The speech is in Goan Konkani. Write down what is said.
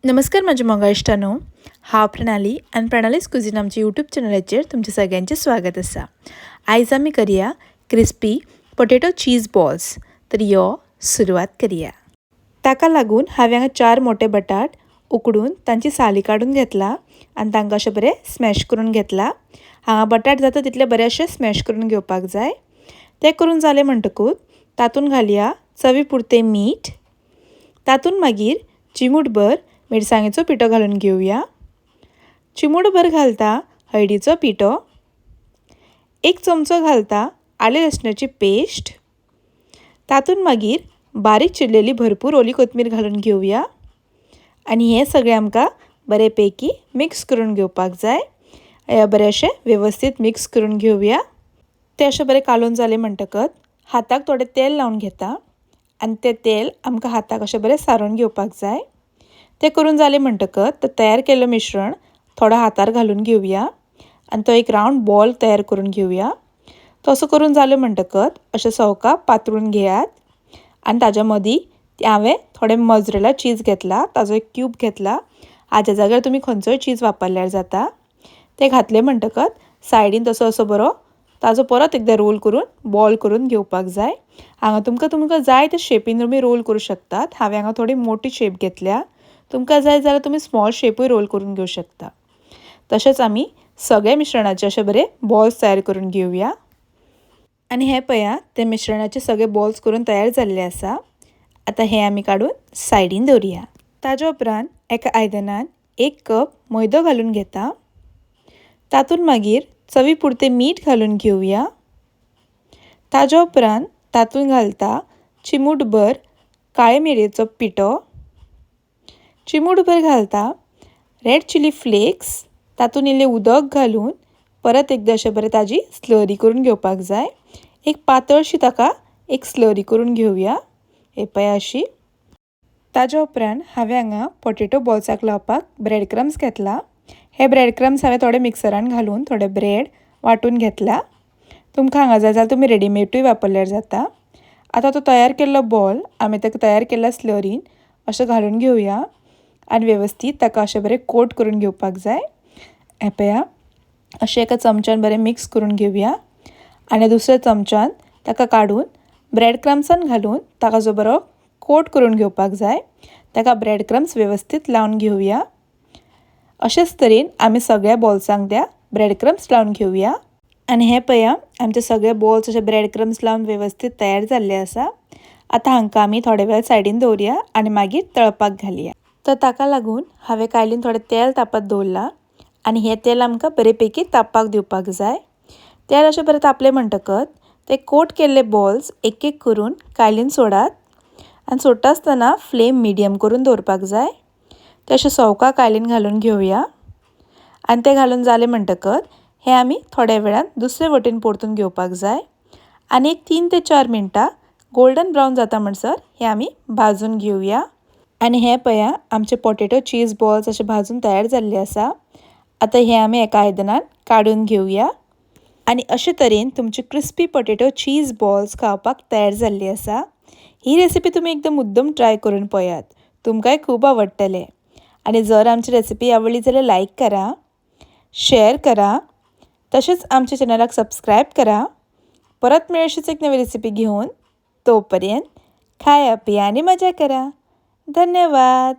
नमस्कार म्हज्या मोगा इश्टांनो, हांव प्रणाली आनी प्रणालीस कुझीन आमच्या यूट्यूब चॅनलाचेर तुमचें सगळ्यांचें स्वागत आसा. आयज आमी करया क्रिस्पी पोटेटो चीज बॉल्स. तर यो सुरवात करया. ताका लागून हांवें हांगा 4 मोटे बटाट उकडून तांची साली काडून घेतला आनी तांकां अशें बरें स्मॅश करून घेतला. हांगा बटाट जाता तितले बरे अशें स्मॅश करून घेवपाक जाय. तें करून जालें म्हणटकूच तातूंत घालया चवी पुरतें मीठ, तातूंत मागीर चिमूटभर मिरसांगेचो पिठो घालून घेवया. चिमूटभर घालता हळदीचो पिठो, 1 चमचो घालता आले लसणाची पेस्ट, तातूंत मागीर बारीक चिरलेली भरपूर ओली कोथमीर घालून घेवया आनी हें सगळें आमकां बरेपैकी मिक्स करून घेवपाक जाय. हें बरें अशें वेवस्थीत मिक्स करून घेवया. तें अशें बरें कालोवन जालें म्हणटकच हाताक थोडें तेल लावन घेता आनी तें तेल आमकां हाताक अशें बरें सारोवन घेवपाक जाय. तें करून जालें म्हणटकच तें तयार केल्लें मिश्रण थोडो हातार घालून घेवया आनी तो एक रावंड बॉल तयार करून घेवया. तसो करून जालें म्हणटकच अशें सवका पातळून घेयात आनी ताज्या मदीं हांवें थोडें मोजरेला चीज घेतला, ताजो एक क्यूब घेतला. हाज्या जाग्यार तुमी खंयचोय चीज वापरल्यार जाता. तें घातलें म्हणटकच सायडीन तसो असो बरो ताजो परत एकदां रोल करून बॉल करून घेवपाक जाय. हांगा तुमकां तुमकां जाय त्या शेपीन तुमी रोल करूं शकतात. हांवें हांगा थोडी मोटी शेप घेतल्या, तुमकां जाय जाल्यार तुमी स्मॉल शेपूय रोल करून घेवं शकता. तशेंच आमी सगळे मिश्रणाचे अशे बरे बॉल्स तयार करून घेवया. आनी हें पळया ते मिश्रणाचे सगळे बॉल्स करून तयार जाल्ले आसा. आतां हें आमी काडून सायडीन दवरुया. ताज्या उपरांत एका आयदनान 1 कप मैदो घालून घेता. तातूंत मागीर चवी पुरतें मीठ घालून घेवया. ताज्या उपरांत तातूंत घालता चिमूटभर काळे मिरयेचो पिठो, चिमूटभर घालता रेड चिली फ्लेक्स, तातूंत इल्लें उदक घालून परत एकदां अशें बरें ताजी स्लरी करून घेवपाक जाय. एक पातळशी ताका एक स्लरी करून घेवया, हे पळय अशी. ताज्या उपरांत हांवें हांगा पोटेटो बॉल्साक लावपाक ब्रेड क्रम्स घेतला. हे ब्रेड क्रम्स हांवें थोडे मिक्सरान घालून थोडे ब्रेड वांटून घेतला. तुमकां हांगा जाय जाल्यार तुमी रेडीमेडूय वापरल्यार जाता. आतां तो तयार केल्लो बॉल आमी ताका तयार केल्ल्या स्लरीन अशें घालून घेवया आनी वेवस्थीत ताका अशें बरें कोट करून घेवपाक जाय. हें पळया अशें एका चमच्यान बरें मिक्स करून घेवया आनी दुसऱ्या चमच्यान ताका काडून ब्रेड क्रम्सान घालून ताका जो बरो कोट करून घेवपाक जाय. ताका ब्रेड क्रम्स वेवस्थीत लावन घेवया. अशेंच तरेन आमी सगळ्या बॉल्सांक त्या ब्रेड क्रम्स लावन घेवया. आनी हें पळया आमचे सगळे बॉल्स अशे ब्रेड क्रम्स लावन वेवस्थीत तयार जाल्ले आसा. आतां हांकां आमी थोडे वेळ सायडीन दवरुया आनी मागीर तळपाक घालया. तर ताका लागून हांवें कायलीन थोडें तेल तापत दवरलां आनी हें तेल आमकां बरेपैकी तापपाक दिवपाक जाय. तेल अशें बरें तापलें म्हणटकच ते कोट केल्ले बॉल्स एक एक करून कायलीन सोडात आनी सोडटा आसतना फ्लेम मिडियम करून दवरपाक जाय. ते अशें सवका कायलीन घालून घेवया आनी ते घालून जाले म्हणटकच हें आमी थोड्या वेळान दुसरे वटेन परतून घेवपाक जाय आनी एक 3 ते 4 मिनटां गोल्डन ब्रावन जाता म्हणसर हें आमी भाजून घेवया. आनी हें पळया आमचे पोटेटो चीज बॉल्स अशे भाजून तयार जाल्ले आसा. आतां हें आमी एका आयदनान काडून घेवया आनी अशे तरेन तुमचे क्रिस्पी पोटेटो चीज बॉल्स खावपाक तयार जाल्ली आसा. ही रेसिपी तुमी एकदम मुद्दम ट्राय करून पळयात, तुमकांय खूब आवडटलें. आनी जर आमची रेसिपी आवडली जाल्यार लायक करा, शेअर करा, तशेंच आमच्या चॅनलाक सबस्क्रायब करा. परत मेळ अशीच एक नवी रेसिपी घेवन. तोपर्यंत खाया पिया आनी मजा करा. धन्यवाद.